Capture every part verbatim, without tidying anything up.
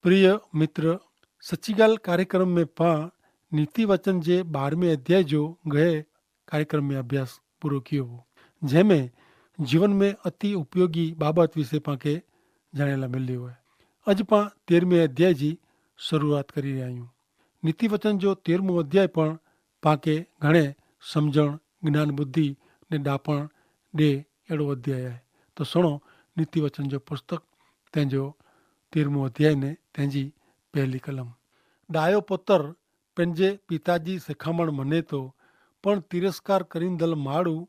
પ્રિય મિત્ર, સચ્ચી ગાલ કાર્યક્રમ મેં પા નીતિ વચન જે બારમે અધ્યાય જો ગયે કાર્યક્રમ મેં અભ્યાસ પૂરો કિયો હો, જેહ મેં જીવન મેં અતિ ઉપયોગી બાબત વિશે પાંકે જાણેલા મિલ્યો હૈ. અજ પા તેરમે અધ્યાય જી શરૂઆત કરી રહ્યા હૈં. નીતિ વચન જો તેરમો અધ્યાય પણ પાંકે ઘણે સમઝણ, જ્ઞાન બુદ્ધિ ને ડાપણ દે એડો અધ્યાય હૈ. તો સુણો, નીતિ વચન જો પુસ્તક તેનજો તેરમો અધ્યાય ને તેનજી પહેલી કલમ. ડાયો પોતર પેનજે પિતાજી સેખામણ મને તો, પણ તિરસ્કાર કરીંદલ માડૂ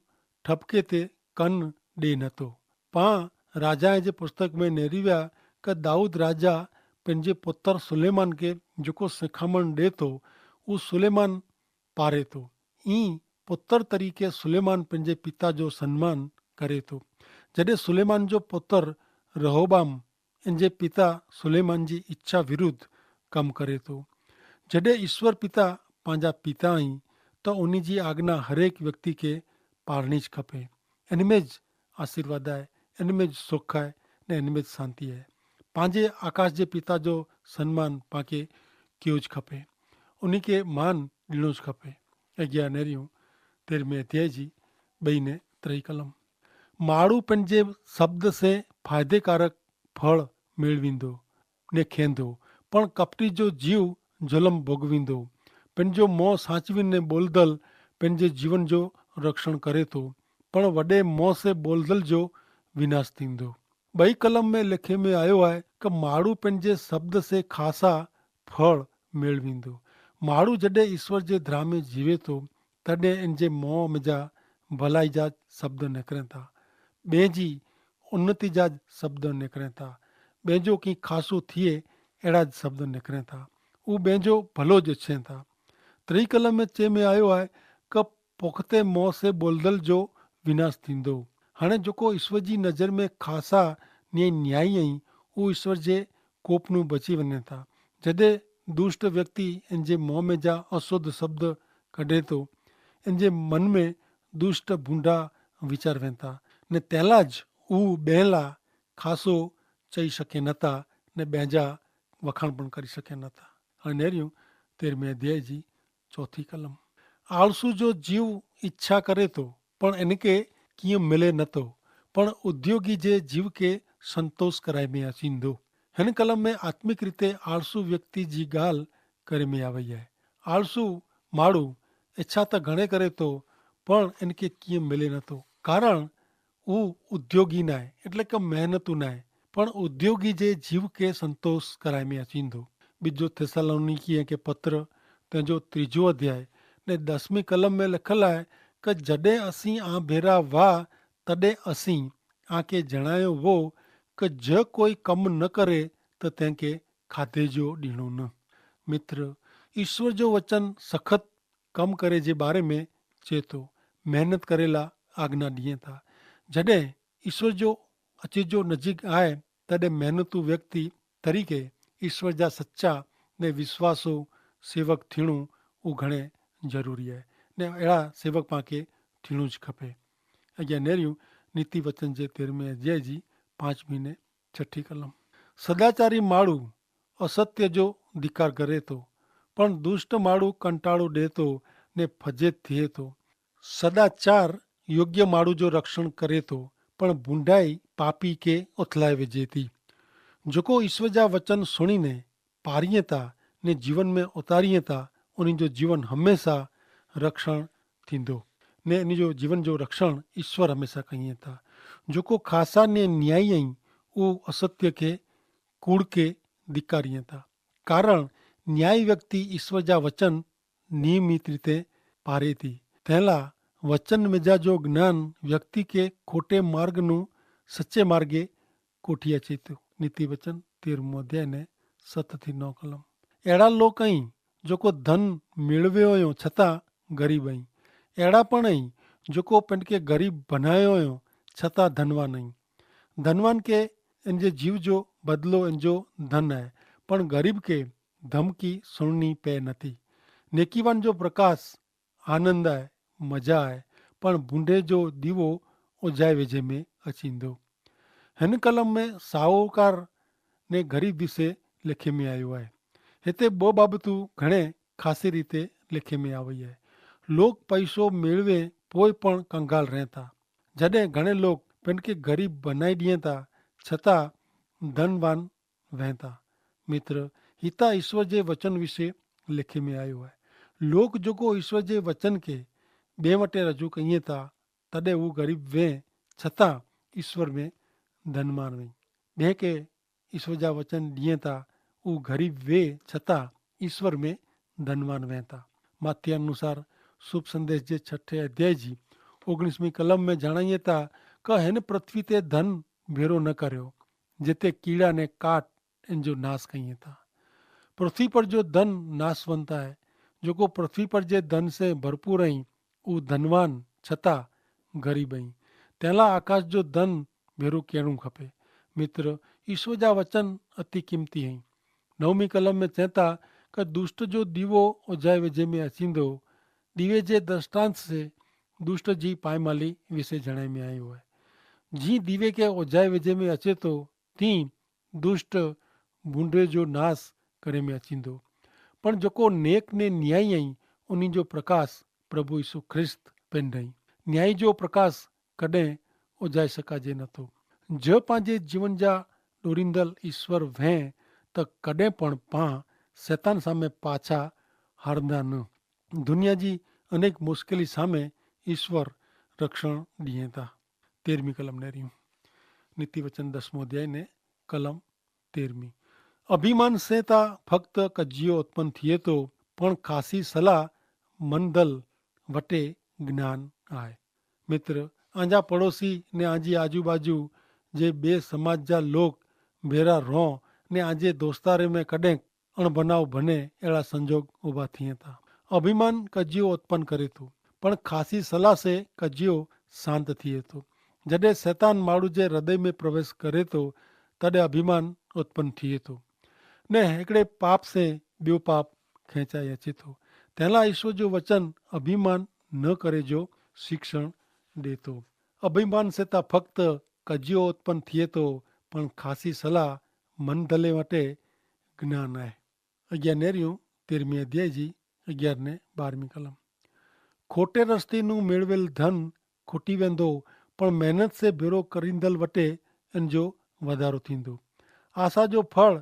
ઠપકે તે કન દે નતો. પા રાજાએ જે પુસ્તક મેં નેરીવ્યા કે દાઉદ રાજા પેનજે પોતર સુલેમાન કે જોકો સેખામણ દેતો, ઉસ સુલેમાન પારે તો. ઈ પોતર તરીકે સુલેમાન પેનજે પિતા જો સન્માન કરે તો. જડે સુલેમાન જો પોતર રહોબામ એનજે પિતા સુલેમાન જી ઇચ્છા વિરુદ્ધ કમ કરે તો. જડે ઇશ્વર પિતા પાંજા પિતા અહીં, તો ઉની જી આજ્ઞા હરેક વ્યક્તિ કે પારણી જ ખપે. એન મેં જ આશીર્વાદ આય, એન મેં જ સુખ આય, ને એન મેં જ શાંતિ આય. પાંજે આકાશ જે પિતા જો સન્માન પાંકે કિયો જ ખપે, ઉની કે માન ડિણો જ ખપે. અગિયા નેર્યું તેર મેં અધ્યાય જી બઈ ને ત્રય કલમ. માડૂ પેનજે શબ્દ સે ફાયદેકારક ફળ મેળવીંદો ને ખેંધો, પણ કપટી જો જીવ જલમ ભોગવીંદો. પેનજો મોં સાંચવી ને બોલદલ પેનજે જીવન જો રક્ષણ કરે તો, પણ વડે મોં સે બોલદલ જો વિનાશ થીંદો. બઈ કલમ મેં લેખે મેં આયો આય કે માડૂ પેનજે શબ્દ સે ખાસા ફળ મેળવીંદો. માડૂ જડે ઇશ્વર જે ધ્રામે જીવે તો, તડે એનજે મોં મેં જા ભલાઈ જા શબ્દ નેકરે થા, બેંજી ઉન્નતિ જા શબ્દ નેકરે થા, બેંજો કી ખાસુ થિયે એડા જ શબ્દ નેકરે થા. ઉ બેંજો ભલો જ છે થા. ત્રિકલમ મેં ચે મેં આયો આય કે પોખતે મોં સે બોલદલ જો વિનાશ થીંદો. હણે જોકો ઇશ્વર જી નજર મેં ખાસા ને ન્યાયી અહીં, ઉ ઇશ્વર જે કોપનું બચી વને થા. જદે દુષ્ટ વ્યક્તિ એનજે મોં મેં જા અશુદ્ધ શબ્દ કઢે તો, એનજે મન મેં દુષ્ટ ભૂંડા વિચાર વેતા, ને તેલા જ ઉ બેલા ખાસો ચહી શકે નતા, ને બેંજા વખાણ પણ કરી શકે નતા. અને નેર્યું તેર મેં અધ્યાય જી ચોથી કલમ. આળસુ જો જીવ ઇચ્છા કરે તો, પણ એનકે કિંય મિલે નતો, પણ ઉદ્યોગી જે જીવ કે સંતોષ કરાય મેં અચીંદો. હેન કલમ મેં આત્મિક રીતે આળસુ વ્યક્તિ જી ગાલ કરે મેં આવે હૈ. આળસુ માડૂ ઇચ્છા તો ઘણે કરે તો, પણ એનકે કિંય મિલે નતો, કારણ ઉ ઉદ્યોગી નાય, એટલે કે મહેનતુ નાય, પણ ઉદ્યોગી જે જીવ કે સંતોષ કરાય મેં અચીંદો. બીજો થેસ્સાલોનીકી કે પત્ર તેનજો ત્રીજો અધ્યાય ને દસમી કલમ મેં લખલ આય, કે જડે અસી આ ભેરા વા તદે અસી આકે જણાયો વો, કે જે કોઈ કમ ન કરે તો તેંકે ખાધે જો દીણો ન. મિત્ર, ઈસ્વર જો વચન સખત કમ કરે જે બારે મેં ચેતો, મહેનત કરેલા આજ્ઞા દિયે થા. જડે ઈસ્વર જો અચેજો નજીક આય, તદે મહેનતુ વ્યક્તિ તરીકે ઈસ્વર જા સચ્ચા ને વિશ્વાસો સેવક થીણું ઉ ઘણે જરૂરી આય. ને એડા સેવક પાંકે થીણું જ ખપે. અગિયા નેર્યું નીતિ વચન જે તેરમે અજ્યાય જી પાંચમી ને છઠી કલમ. સદાચારી માળુ અસત્ય જો ધિક્કાર કરે તો, પણ દુષ્ટ માળુ કંટાળો દેતો ને ફજેત થિયે તો. સદાચાર યોગ્ય માળુ જો રક્ષણ કરે તો, પણ ભૂંડાઈ પાપી કે ઓથલાય વેજે તી. જોકો ઈસ્વર જા વચન સુણીને પારિયે તા ને જીવન મેં ઉતારિયે તા, ઉની જો જીવન હમેંસા રક્ષણ થીંદો, ને એની જો જીવન જો રક્ષણ ઈસ્વર હમેંસા કહિયે તા. જોકો ખાસા ને ન્યાયી અહીં ઉ અસત્ય કે કૂડ કે ધિક્કારિયે તા. કારણ ન્યાયી વ્યક્તિ ઈસ્વર જા વચન નિયમિત રીતે પારે તી. તેલા વચન મેજા જો જ્ઞાન વ્યક્તિ કે ખોટે માર્ગ નું સચ્ચે માર્ગે કોઠિયા ચેતુ. નીતિ વચન તેર મોધ્યાય ને સત થી નવ કલમ. એડા લોક અહીં જોકો ધન મેળવ્યો અયો છતાં ગરીબ અહીં. એડા પણ અહીં જોકો પેનકે ગરીબ ભનાયો અયો છતાં ધનવાન અહીં. ધનવાન કે એન જે જીવ જો બદલો એન જો ધન હૈ, પણ ગરીબ કે ધમકી સુણની પૈ નથી. નેકીવાન જો પ્રકાશ આનંદ આય, મજા આય, પણ ભૂંડે જો દીવો ઓજાય વેજે મેં અચીંદો. હેન કલમ મેં સાવોકાર ને ગરીબ વિશે લેખે મેં આયો હૈ. હેતા બહુ બાબતો ઘણે ખાસી રીતે લેખે મેં આવે હૈ. લોક પૈસો મેળવે પોય પણ કંગાલ રહેતા. જડે ઘણે લોક પેનકે ગરીબ બનાઈ દિયે તા છતાં ધનવાન વહેતા. મિત્ર, હિતા ઈસ્વર જે વચન વિશે લેખે મેં આયો હૈ. લોક જોકો ઈસ્વર જે વચન કે બે વટે રજૂ કહિયે તા તદે ઉં ગરીબ વેં છતાં ઈસ્વર મેં ધનવાન વેં. બે કે ઈસ્વર જા વચન દિયે તા ઉં ગરીબ વેં છતાં ઈસ્વર મેં ધનવાન વહેતા. માથ્યા અનુસાર શુભ સંદેશ જે છઠે અધ્યાય જી ઓગણીસમી કલમ મેં જણાયે તા કે હેન પૃથ્વી તે ધન ભેરો ન કર્યો જેતે કીડા ને કાટ એન જો નાસ કહિયે તા. પૃથ્વી પર જો ધન નાસવંતા હૈ. જોકો પૃથ્વી પર જે ધન સે ભરપૂર અહીં ઉં ધનવાન છતાં ગરીબ અહીં. તેલા આકાશ જો ધન ભેરો કહેણું ખપે. મિત્ર, ઈસ્વર જા વચન અતિ કિંમતી અહીં. નવમી કલમ મેં ચેતા કે દુષ્ટ જો દીવો ઓજાય વેજે મેં અચીંદો. દીવે જે દ્રષ્ટાંત સે દુષ્ટ જી પાયમાલી વિશે જણાય મેં આયો હૈ. જી દીવે કે ઓજાય વેજે મેં અચેતો તી દુષ્ટ ભૂંડે જો નાસ કરે મેં અચીંદો. પણ જોકો નેક ને ન્યાયી અહીં ઉની જો પ્રકાશ પ્રભુ ઈસુ ખ્રિસ્ત પેન રહી. ન્યાયી જો પ્રકાશ કદે ઓજાઈ સકાજે નતો. જો પાંજે જીવન જા ડોરીંદલ ઈસ્વર વહેં તો કદે પણ પાં સેતાન સામે પાછા હારદા ન. દુનિયા જી અનેક મુશ્કેલી સામે ઈસ્વર રક્ષણ દિયે તા. તેરમી કલમ નેરી. નીતિવચન દસમો અધ્યાય ને કલમ તેરમી. અભિમાન સે તા ફક્ત કજ્યો ઉત્પન થિયે તો પણ ખાસી સલાહ મનદલ વટે જ્ઞાન આય. મિત્ર, આજા પડોશી ને આજી આજુબાજુ જે બે સમાજ જા લોક ભેરા રોહ ને આજે દોસ્તારે મેં કદેંક અણભનાવ ભને એડા સંજોગ ઉભા થિયે તા. અભિમાન કજ્યો ઉત્પન કરે તો પણ ખાસી સલાહ સે કજ્યો શાંત થિયે તો. જડે સૈતાન માડૂ જે હૃદય મેં પ્રવેશ કરે તો તદે અભિમાન ઉત્પન થિયે તો ને હેકડ઼ે પાપ સે બ્યો પાપ ખેંચાઈ અચે તો. તેલા ઈસુ જો વચન અભિમાન ન કરે જો શિક્ષણ દેતો. અભિમાન સે તા ફક્ત કજ્યો ઉત્પન થિયે તો પણ ખાસી સલાહ મન ધલે વટે જ્ઞાન આય. અગિયા નેર્યું તેરમી અધ્યાય જી અગિયાર ને બારમી કલમ. ખોટે રસ્તે નું મેળવેલ ધન ખોટી વેંધો પણ મહેનત સે ભેરો કરીંદલ વટે એન જો વધારો થીંદો. આશા જો ફળ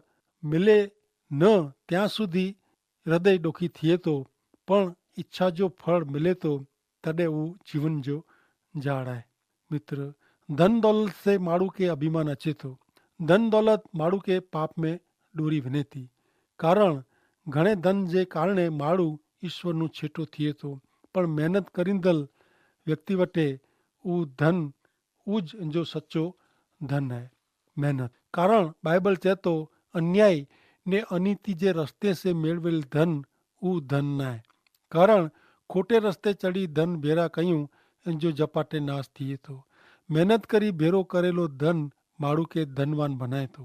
મિલે ન ત્યાં સુધી હૃદય ડોખી થિયે તો પણ ઇચ્છા જો ફળ મિલે તો તદે ઉં જીવન જો જાળ આય. મિત્ર, ધન દોલત સે માડૂ કે અભિમાન અચે તો ધન દોલત માડૂ કે પાપ મેં ડોરી વને તી. કારણ ઘણે ધન જે કારણે માડૂ ઇશ્વર નું છેટો થિયે તો પણ મહેનત કરીંદલ વ્યક્તિ વટે ઉં ધન ઉજ જો સચો ધન હૈ. મહેનત કારણ બાઈબલ ચેતો અન્યાય ને અનીતિ જે રસ્તે સે મેળવેલ ધન ઉ ધન નાય. કારણ ખોટે રસ્તે ચડી ધન ભેરા કહ્યું જો જપાટે નાસ થિયે તો. મહેનત કરી ભેરો કરેલો ધન માડૂ કે ધનવાન ભનાય તો.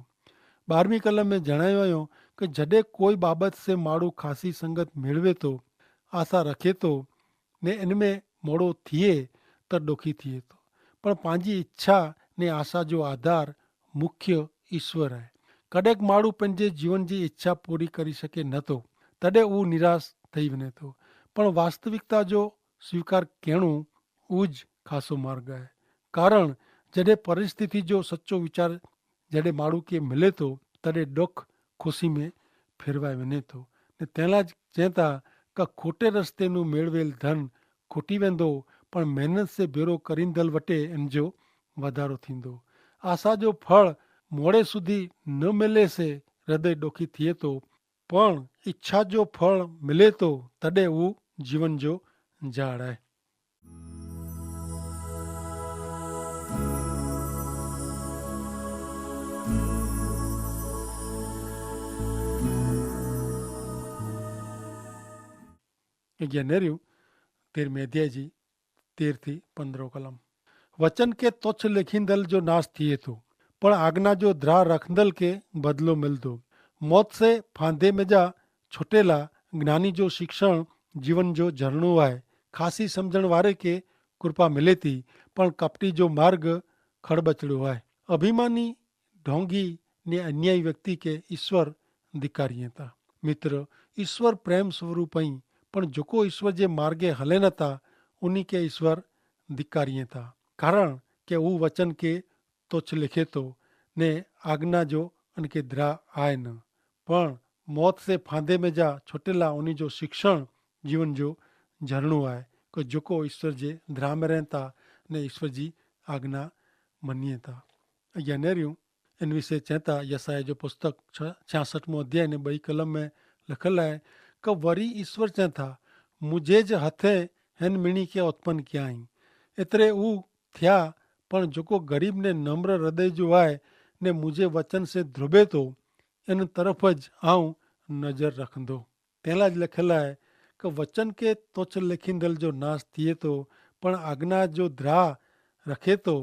બારમી કલમ મેં જણાયો કે જડે કોઈ બાબત સે માડૂ ખાસી સંગત મેળવે તો આશા રખે તો ને એન મેં મોડો થિયે તો ડોખી થિયે તો. પણ પાંજી ઇચ્છા ને આશા જો આધાર મુખ્ય ઇશ્વર હૈ. કડ઼ેક માડૂ પન જે જીવન જી ઇચ્છા પૂરી કરી શકે નતો તદે ઉં નિરાશ થઈ વને તો. પણ વાસ્તવિકતા જો સ્વીકાર કહેણું ઉજ ખાસો માર્ગ હૈ. કારણ જડે પરિસ્થિતિ જો સચો વિચાર જડે માડૂ કે મિલે તો તદે ડોખ ખુશી મેં ફેરવાઈ વને તો. તેલા જ ચેતા કે ખોટે રસ્તે નું મેળવેલ ધન ખોટી વેંદો પણ મહેનત સે ભેરો કરીંદલ વટે એન જો વધારો થીંદો. આશા જો ફળ મોડે સુધી ન મેલે સે હૃદય ડોખી થિયે તો પણ ઇચ્છા જો ફળ મિલે તો તદે ઉં જીવન જો જાળ હૈ. અગિયા નેર્યું તેર મેં અધ્યાય જી તેર થી પંદ્રહ કલમ. વચન કે તોછ લેખીંદલ જો નાસ થિયે તો પણ આગના જો દ્રાહ રખંદલ કે બદલો મિલતો. મોત સે ફાંધે મેં જા છોટેલા જ્ઞાની જો શિક્ષણ જીવન જો ઝરણો આય. ખાસી સમઝણ વારે કે કૃપા મિલેતી પણ કપટી જો માર્ગ ખડબચડો આય. અભિમાની ઢોંગી ને અન્યાયી વ્યક્તિ કે ઈસ્વર ધિક્કારિયે તા. મિત્ર, ઈસ્વર પ્રેમ સ્વરૂપ અહીં, પણ જોકો ઈસ્વર જે માર્ગે હલે ન તા ઉની કે ઈસ્વર ધિક્કારિયે તા. કારણ કે ઉહ વચન કે તોછ લેખે તો ને આજ્ઞા જો અનકે દ્રા આય ન. પણ મોત સે ફાંદે મેં જા છોટેલા ઉની જો શિક્ષણ જીવન જો ઝરણું આય, કે જોકો ઈસ્વર જે દ્રા મેં રહેતા ને ઈસ્વર જી આજ્ઞા મનિયે તા. અજ્ઞા નેર્યું એન વિશે ચેતા યસાયાહ જો પુસ્તક છ્યાસઠમો અધ્યાય ને બઈ કલમ મેં લખેલા હૈ, કે વરી ઈસ્વર ચેતા મુઝે જ હથે હેન મિણી કે ઉત્પન કિયા હૈં. એતરે ઉં થ્યા, પણ જોકો ગરીબ ને નમ્ર હૃદય જો આય ને મુઝે વચન સે ધ્રુબે તો એન તરફ જ આઉં નજર રખંદો. તેલા જ લખેલા હૈ, કે વચન કે તોછ લેખીંદલ જો નાસ થિયે તો પણ આજ્ઞા જો દ્રાહ રખે તો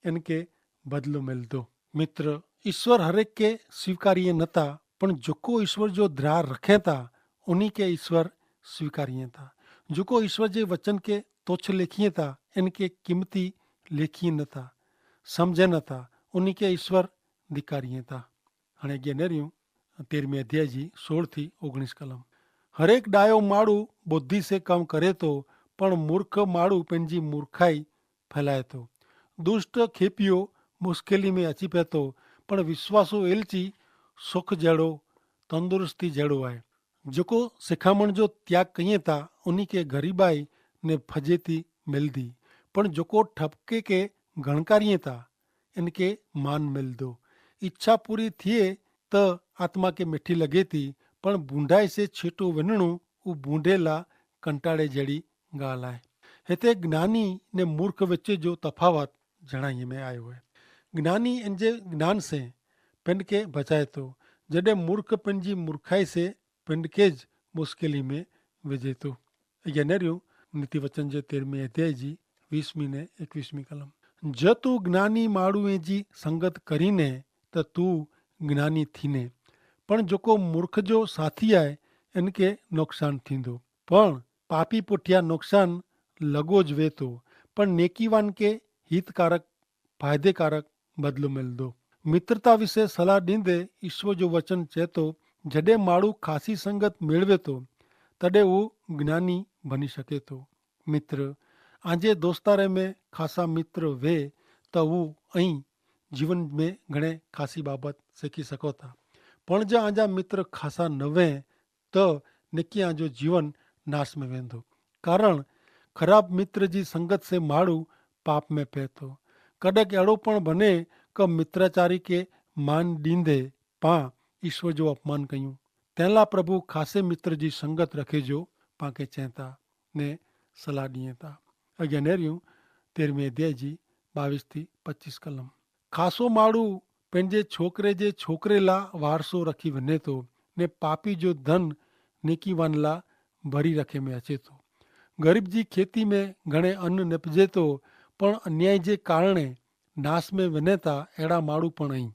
એનકે બદલો મેલ દો. મિત્ર, ઈસ્વર હરેક કે સ્વીકારીએ નતા, પણ જોકો ઈસ્વર જો દ્રાર રખે તા ઉની કે ઈસ્વર સ્વીકારીએ તા. જોકો ઈસ્વર જે વચન કે તોછ લેખીએ તા એનકે કિંમતી લેખીએ નતા, સમઝે નતા ઉની કે ઈસ્વર ધિકારીએ તા. હણે ગેનેર્યું તેરમી અધ્યાય જી સોળ થી ઓગણીસ કલમ. હરેક ડાયો માડૂ બોધિ સે કમ કરે તો, પણ મૂર્ખ માડૂ પેનજી મૂર્ખાઈ ફેલાય તો. દુષ્ટ ખેપિયો મુશ્કેલી મેં અચી પેતો, પણ વિશ્વાસો એલચી સુખ જેડો તંદુરસ્તી જેડો આય. જોકો સિખામણ જો ત્યાગ કહિયે તા ઉની કે ગરીબાઈ ને ફજેતી મેલદી, પણ જોકો ઠપકે કે ગણકારિયે તા એનકે માન મેલદો. ઇચ્છા પૂરી થિયે તો આત્મા કે મેઠી લગેતી, પણ ભૂંડાઈ સે છેટો વેનણું ઉં ભૂંડેલા કંટાળે જેડી ગાલ આય. હેતા જ્ઞાની ને મૂર્ખ વચ્ચે જો તફાવત જણાઈ મેં આયો હૈ. જ્ઞાની એનજે જ્ઞાન સે પેંડ કે ભચાય તો, જડે મૂર્ખ પેનજી મૂર્ખાઈ સે પેંડ કે જ મુશ્કેલી મેં વેજે તો. અજ્ઞા નેર્યું નીતિ વચન જે તેરમી અધ્યાય જી વીસમી ને એકવીસમી કલમ. જો તું જ્ઞાની માડૂએ જી સંગત કરીને તો તું જ્ઞાની થીને, પણ જોકો મૂર્ખ જો સાથી આય એનકે નોકસાન થીંદો. પણ પાપી પુઠ્યા નોકસાન લગો જ વેતો, પણ નેકીવાન કે હિતકારક ફાયદેકારક બદલો મેલદો. મિત્રતા વિશે સલાહ દીંદે ઈસ્વર જો વચન ચેતો, જડે માડૂ ખાસી સંગત મેળવેતો તદે ઉં જ્ઞાની ભની શકેતો. મિત્ર, આજે દોસ્તારે મેં ખાસા મિત્ર વે તો ઉં અહીં જીવન મેં ઘણે ખાસી બાબત શીખી શકોતા. પણ જો આજા મિત્ર ખાસા નવે તો નેકી આજો જીવન નાશ મેં વેંધો. કારણ ખરાબ મિત્ર જી સંગત સે માડૂ પાપ મેં પહેતો. કદક એડો પણ ભને કે મિત્રાચારી કે માન દીંધે પા ઈસ્વર જો અપમાન કહ્યું. તેલા પ્રભુ ખાસે મિત્ર જી સંગત રખે જો પાંકે ચેંતા ને સલાહ દિયે તા. અજ્ઞા નેર્યું તેરમી અધ્યાય જી બાવીસ થી પચ્ચીસ કલમ. ખાસો માડૂ પેનજે છોકરે જે છોકરે લા વારસો રખી વને તો, ને પાપી જો ધન નેકીવાન લા ભરી રખે મેં અચે તો. ગરીબ જી ખેતી મેં ઘણે અન્ન નેપજે તો, પણ અન્યાય જે કારણે નાસ મેં વને તા એડા માડૂ પણ અહીં.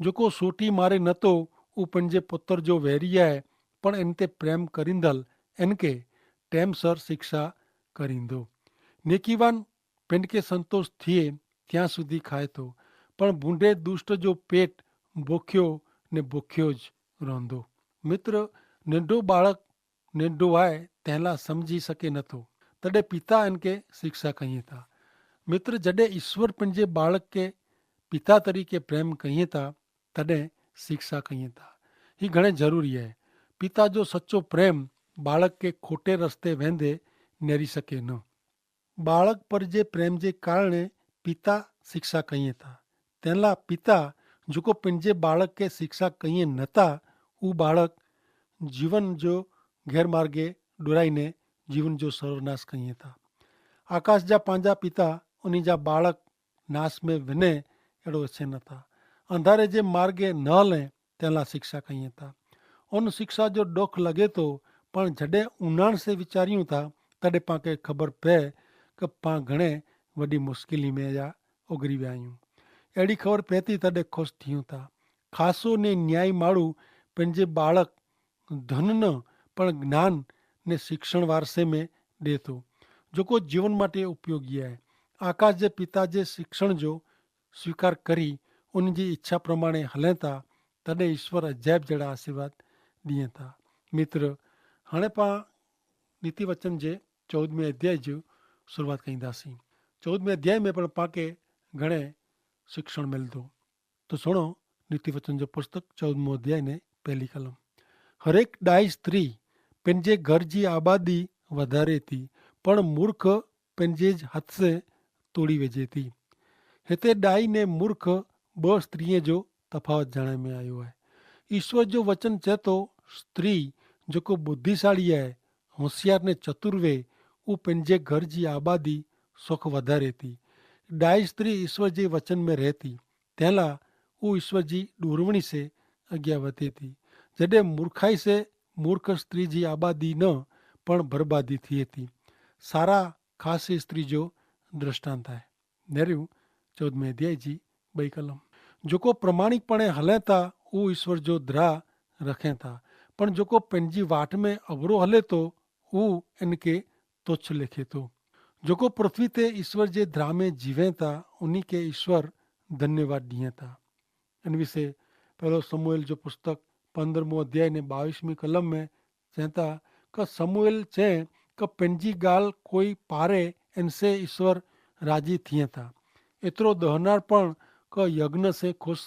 જોકો સોટી મારે નતો, ઉપન જે પુતર જો વહેરી આય પણ એન તે પ્રેમ કરીંદલ એન કે ટેમસર શિક્ષા કરીંદો. નેકીવાન પેંડ કે સંતોષ થિયે ત્યાં સુધી ખાય તો, પણ ભૂંડે દુષ્ટ જો પેટ ભોખ્યો ને ભોખ્યો જ રોંધો. મિત્ર, નેંડો બાળક નેંડો આય તેલા સમઝી શકે નતો, તદે પિતા એન કે શિક્ષા કહિયે તા. મિત્ર, જડે ઈસ્વર પેંજે બાળક કે પિતા તરીકે પ્રેમ કહિયે તા તદે શિક્ષા કહિયે તા. હી ઘણે જરૂરી આય. પિતા જો સચો પ્રેમ બાળક કે ખોટે રસ્તે વેંધે નેરી શકે ન. બાળક પર જે પ્રેમ જે કારણે પિતા શિક્ષા કહિયે તા. તેનલા પિતા જોકો પેનજે બાળક કે શિક્ષા કહિયે નતા ઉ બાળક જીવન જો ગેરમાર્ગે ડોરાઈ ને જીવન જો સર્વનાશ કહિયે તા. આકાશ જા પાંજા પિતા ઉની જા બાળક નાશ મેં વિને એડો છે નતા. અંધારે જે માર્ગે ન લે તેનલા શિક્ષા કહિયે તા. ઉન શિક્ષા જો ડોખ લગે તો પણ જડે ઉનાણ સે વિચાર્યું તા તડે પાંકે ખબર પે કે પાં ઘણે વડી મુશ્કેલી મેં જા ઉગરી વ્યાયું. એડી ખબર પેતી તડે ખુશ થિયું તા. ખાસો ને ન્યાયી માળું પેનજે બાળક ધન ન પણ જ્ઞાન ને શિક્ષણ વારસે મેં દેતો જોકો જીવન માટે ઉપયોગી આય. આકાશ જે પિતા જે શિક્ષણ જો સ્વીકાર કરી ઉન જી ઇચ્છા પ્રમાણે હલેતા તદે ઈસ્વર અજાયબ જેડા આશીર્વાદ દિયે થા. મિત્ર, હણે પા નીતિ વચન જે ચૌદમે અધ્યાય જો શરૂઆત કઈંદા સી. ચૌદમે અધ્યાય મેં પણ પાકે ઘણે શિક્ષણ મેલદો. તો સુણો, નીતિ વચન જો પુસ્તક ચૌદમો અધ્યાય ને પહેલી કલમ. હરેક ડાઈ સ્ત્રી પેનજે ઘર જી આબાદી વધારે થી, પણ મૂર્ખ પેનજે જ હત સે તોડી વેજે થી. હેતા ડાઈ ને મૂર્ખ બહ સ્ત્રી જો તફાવત જણાય મેં આયો હૈ. ઈસ્વર જો વચન ચેતો, સ્ત્રી જોકો બુદ્ધિશાળી હૈ, હોશિયાર ને ચતુર વે, ઉપને જે ઘર જી આબાદી સોખ વધારે થી. ડાઈ સ્ત્રી ઈસ્વર જે વચન મેં રહેતી, તેલા ઉ ઈસ્વર જી ડૂરવણી સે અગિયા વધે થી. જડે મૂર્ખાઈ સે મૂર્ખ સ્ત્રી જી આબાદી ન પણ ભરબાદી થી થી. સારા ખાસી સ્ત્રી જો દ્રષ્ટાંત હૈ. નેર્યું ચૌદમે અધ્યાય જી બઈ કલમ. જોકો પ્રમાણિકપણે હલે તા ઉ ઈસ્વર જો દ્રાહ રખે તા, પણ જોકો પેનજી વાટ મેં અવરો હલે તો ઉ એનકે તોછ લેખે તો. જોકો પૃથ્વી તે ઈસ્વર જે દ્રાહ મેં જીવે તા ઉની કે ઈસ્વર ધન્યવાદ દિયે તા. એન વિશે પહેલો સમૂએલ જો પુસ્તક પંદ્રહમો અધ્યાય ને બાવીસમી કલમ મેં ચેતા, કે સમૂએલ ચે કે પેનજી ગાલ કોઈ પારે એનસે ઈસ્વર રાજી થિયે થા. એતરો દહનાર પણ કે યજ્ઞ સે ખુશ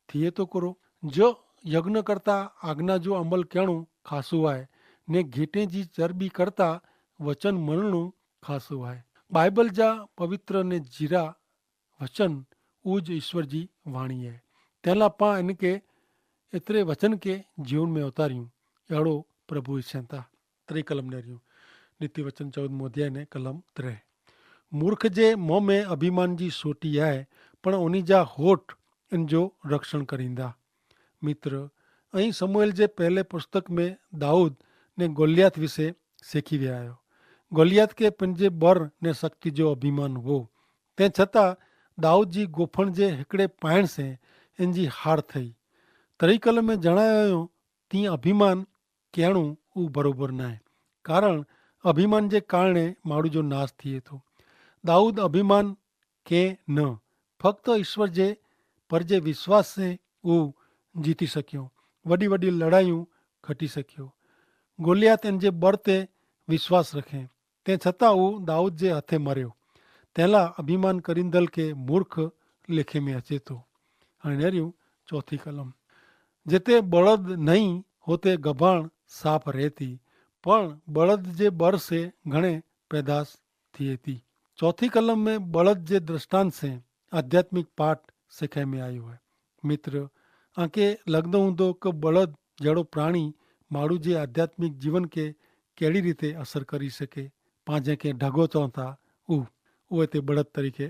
થિયે તો કરો. જો યજ્ઞ કરતા આજ્ઞા જો અમલ કહેણું ખાસું આય, ને ઘેટે જી ચરબી કરતા વચન મનણું ખાસું આય. બાઈબલ જા પવિત્ર ને જીરા વચન ઉજ ઈસ્વર જી વાણી હૈ. તેલા પા એનકે એતરે વચન કે જીવન મેં ઉતાર્યું. એડો પ્રભુ ઈચ્છે તા. ત્રે કલમ નેર્યું. નીતિ વચન ચૌદમો અધ્યાય ને કલમ ત્રે. મૂર્ખ જે મોં મેં અભિમાન જી સોટી હૈ, પણ ઓની જા હોટ એન જો રક્ષણ કરીંદા. મિત્ર, અહીં સમૂએલ જે પહેલે પુસ્તક મેં દાઉદ ને ગોલિયાત વિશે શેખી વ્યાયો. ગોલિયાત કે પન જે બર ને શક્તિ જો અભિમાન હો, તે છતાં દાઉદ જી ગોફણ જે હેકડ઼ે પાયણ સે એન જી હાર થઈ. તરીકલ મેં જણાયો તી અભિમાન કહેણું ઉં બરોબર નાય, કારણ અભિમાન જે કારણે માણૂ જો નાસ થિયે થો. દાઉદ અભિમાન કે ન, ફક્ત ઈસ્વર જે પર જે વિશ્વાસ સે ઉં જીતી શક્યો, વડી વડી લડાઈઓ ખટી શક્યો. ગોલિયાત એન જે બર તે વિશ્વાસ રખે, તે છતાં ઉં દાઉદ જે હાથે મર્યો. તેલા અભિમાન કરીંદલ કે મૂર્ખ લેખે મેં હચે થો. હણે નેર્યું ચોથી કલમ. જેતે બળદ નહીં હોતે ગભાણ સાફ રહેતી, પણ બળદ જે બર સે ઘણે પેદાશ થિયે તી. ચોથી કલમ મેં બળદ જે દ્રષ્ટાંત સે આધ્યાત્મિક પાઠ સેખાઈ મેં આયો હૈ. મિત્ર, આંકે લગદો હૂંદો કે બળદ જેડો પ્રાણી માણૂ જે આધ્યાત્મિક જીવન કે કેડી રીતે અસર કરી શકે. પાંજે કે ઢગો ચોંતા ઉહ ઉહ તે બળદ તરીકે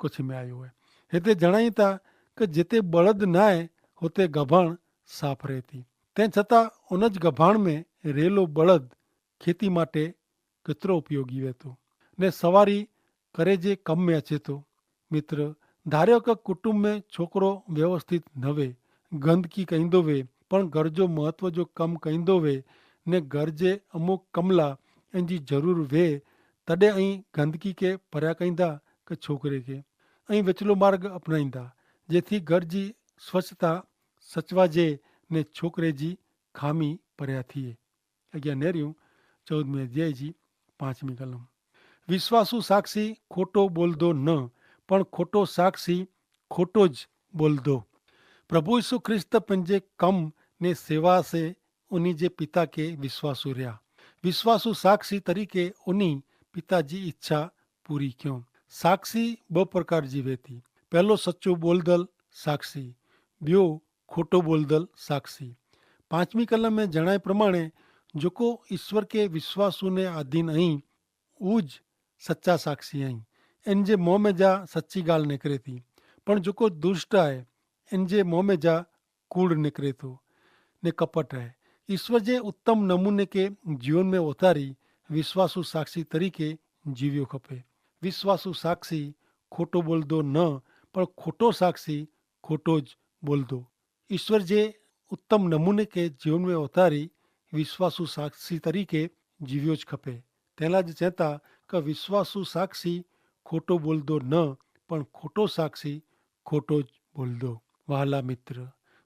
કોછી મેં આયો હૈ. હેતે જણાયતા કે જેતે બળદ નાય હોતે ગભાણ સાફ રહેતી. તે છતાં ઉન જ ગભાણ મેં રહેલો બળદ ખેતી માટે કેતરો ઉપયોગી વહેતો ને સવારી કરે જે કમ મેં અચેતો. મિત્ર, ધાર્યો કે કુટુંબ મેં છોકરો વ્યવસ્થિત નવે, ગંદકી કઈંદો વે, પણ ઘર જો મહત્વ જો કમ કઈંદો વે ને ઘર જે અમુક કમલા એન જી જરૂર વે, તદે અહીં ગંદકી કે પર્યા કઈંદા કે છોકરે કે અહીં વેચલો માર્ગ અપનાઈંદા, જેથી ઘર જી સ્વચ્છતા સચવાજે ને છોકરે જી ખામી પર્યા થિયે. અગિયા નેર્યું ચૌદમી અધ્યાય જી પાંચમી કલમ. વિશ્વાસુ સાક્ષી ખોટો બોલદો ન, પણ ખોટો સાક્ષી ખોટો જ બોલદો. પ્રભુ ઈસુ ખ્રિસ્ત પંજે કમ ને સેવા સે ઉની જે પિતા કે વિશ્વાસુ રહ્યા. વિશ્વાસુ સાક્ષી તરીકે ઉની પિતા જી ઇચ્છા પૂરી ક્યો. સાક્ષી બહ પ્રકાર જી વેતી. પહેલો સચો બોલદલ સાક્ષી, બ્યો ખોટો બોલદલ સાક્ષી. પાંચમી કલમ મેં જણાય પ્રમાણે જોકો ઈસ્વર કે વિશ્વાસુ ને આધીન અહીં ઉજ સચા સાક્ષી અહીં. એન જે મોં મેં જા સચી ગાલ નેકરે થી. પણ જોકો દુષ્ટ આય એન જે મોં મેં જા કૂડ નેકરે થો ને કપટ આય. ઈસ્વર જે ઉત્તમ નમૂને કે જીવન મેં ઓતારી વિશ્વાસુ સાક્ષી તરીકે જીવ્યો ખપે. વિશ્વાસુ સાક્ષી ખોટો બોલદો ન, પણ ખોટો સાક્ષી ખોટો જ બોલદો. ઈસ્વર જે ઉત્તમ નમૂને કે જીવન મેં ઓતારી વિશ્વાસુ સાક્ષી તરીકે જીવ્યો જ ખપે. તેલા જ ચેતા કે વિશ્વાસુ સાક્ષી ખોટો બોલદો ન, પણ ખોટો સાક્ષી ખોટો જ બોલદો. વહાલા મિત્ર,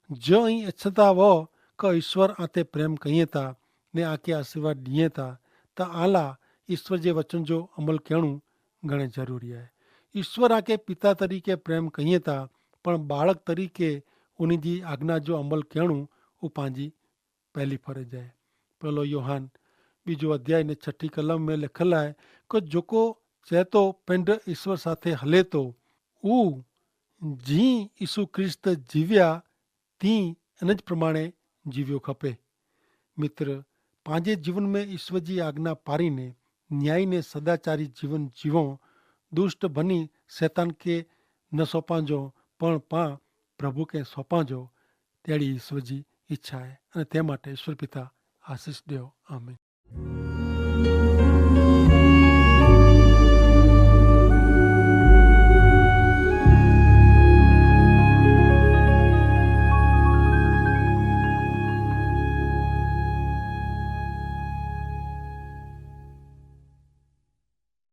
જો અહીં અચ્છતા વો કે ઈસ્વર આતે પ્રેમ કહિયે તા ને આકે આશીર્વાદ દિયે તા, તા આલા ઈસ્વર જે વચન જો અમલ કહેણું ઘણે જરૂરી હૈ. ઈસ્વર આકે પિતા તરીકે પ્રેમ કહિયે તા, પણ બાળક તરીકે ઉની જી આજ્ઞા જો અમલ કહેણું ઉપાંજી પહેલી ફરજ હૈ. પહેલો યોહાન બીજો અધ્યાય ને છઠી કલમ મેં લેખલ હૈ, કે જોકો ચેતો પિંડ ઈસ્વર સાથે હલે તો ઉ જી ઈસુ ખ્રિસ્ત જીવ્યા તી એન જ પ્રમાણે જીવ્યો ખપે. મિત્ર, પાંજે જીવન મેં ઈસ્વર જી આજ્ઞા પારી ને ન્યાયી ને સદાચારી જીવન જીવો. દુષ્ટ ભની સૈતાન કે ન સોંપાજો, પણ પાં પ્રભુ કે સોંપાજો. તેડી ઈસ્વર જી ઇચ્છા હૈ અને તે માટે ઈસ્વર પિતા આશીસ દેવો. આમીન.